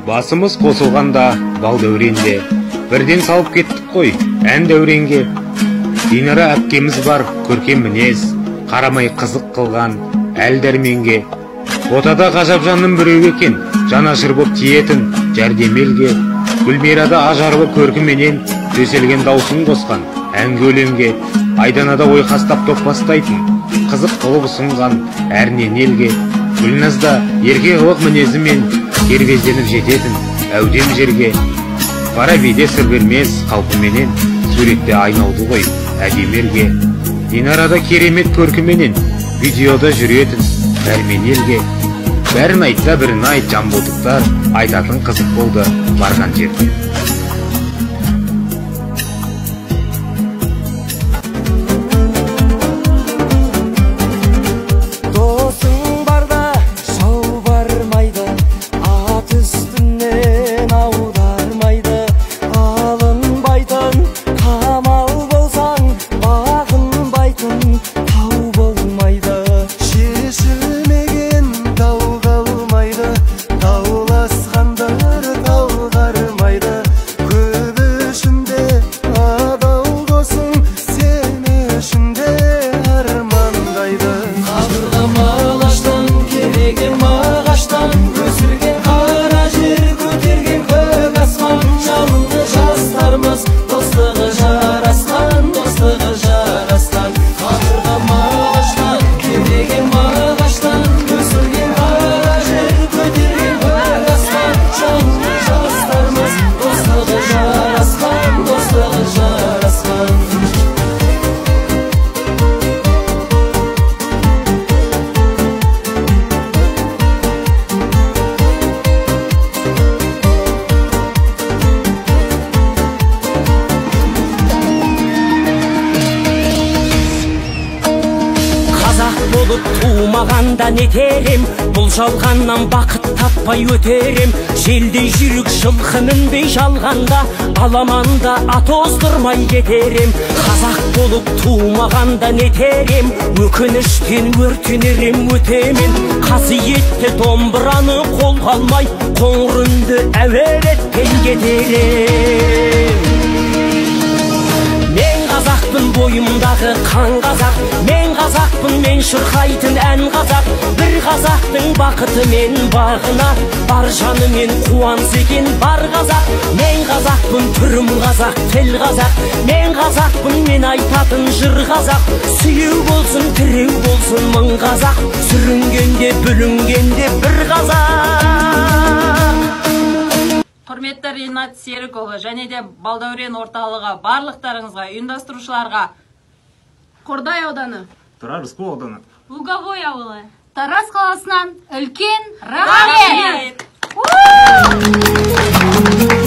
Басымыз қосылғанда Балдәуренде бірден салып кеттік қой ән дәуренге. Динара әпкеміз бар көркем мінез, қарамай қызық қылған әл дәрменге. Ботада ғажап жанның біреу екен, жанашыр боп тиетін жәрдем елге. Гүлмирада ажарлы көркіменен төселген даусын қосқан әнге өлеңге. Айданада ойқастап топ бастайтын, қызық қылып ұсынған әрінен елге. Гүлназда ерке қылық мінезімен кербезденіп жететін әудем жерге. Фарабиде сыр бермес қалпыменен суретте айналды ғой әдемі елге. Динарада керемет көркіменен видеода жүретін дәрмен елге. Бәрін айтса бірін айт жамбылдықтар, айтатын қызық болды барған жерде. Досың барда жау бармайды, ат үстінен аудармайды. Алынбайтын қамал болсаң, бағынбайтын тау болмайды. Шешілмеген дау қалмайды, дауласқандар талғармайды. Көп ішінде адал досың, сен үшін де армандайды. Қабырғам алаштан, керегем ағаштан, өсірген қара жер, көтерген көк аспан. Жалынды жастармыз, достығы жарасқан, достығы жарасқан. Қабырғам ағаштан, керегем ағаштан, өсірген қара жер, көтерген көк аспан. Жалынды жастармыз, достығы жарасқан, достығы жарасқан. Қазақ болып тумағанда нетер ем, бұл жалғаннан бақыт таппай өтер ем. Желдей жүйрік жылқы мінбей жалғанда, аламанда ат оздырмай кетер ем. Қазақ болып тумағанда нетер ем, өкініштен өртенер ем өтемен. Қасиетті домбыраны қолға алмай, қоңыр үнді әуелетпей кетер ем. Мен қазақпын, бойымдағы қан қазақ, мен қазақпын, мен шырқайтын ән қазақ. Бір қазақтың бақыты мен бағына, бар жанымен қуанса екен бар қазақ. Мен қазақпын, түрім қазақ, тіл қазақ, мен қазақпын, мен айтатын жыр қазақ. Сүйеу болсын, тіреу болсын мың қазақ, сүрінгенде, бүлінгенде бір қазақ. Құрметті Ринат Серікұлы және де Балдәурен орталығы барлықтарыңызға, ұйымдастырушыларға, Қордай ауданы, Тұрар Рысқұл ауданы, Луговой ауылы, Тараз қаласынан үлкен рахмет! Рахмет!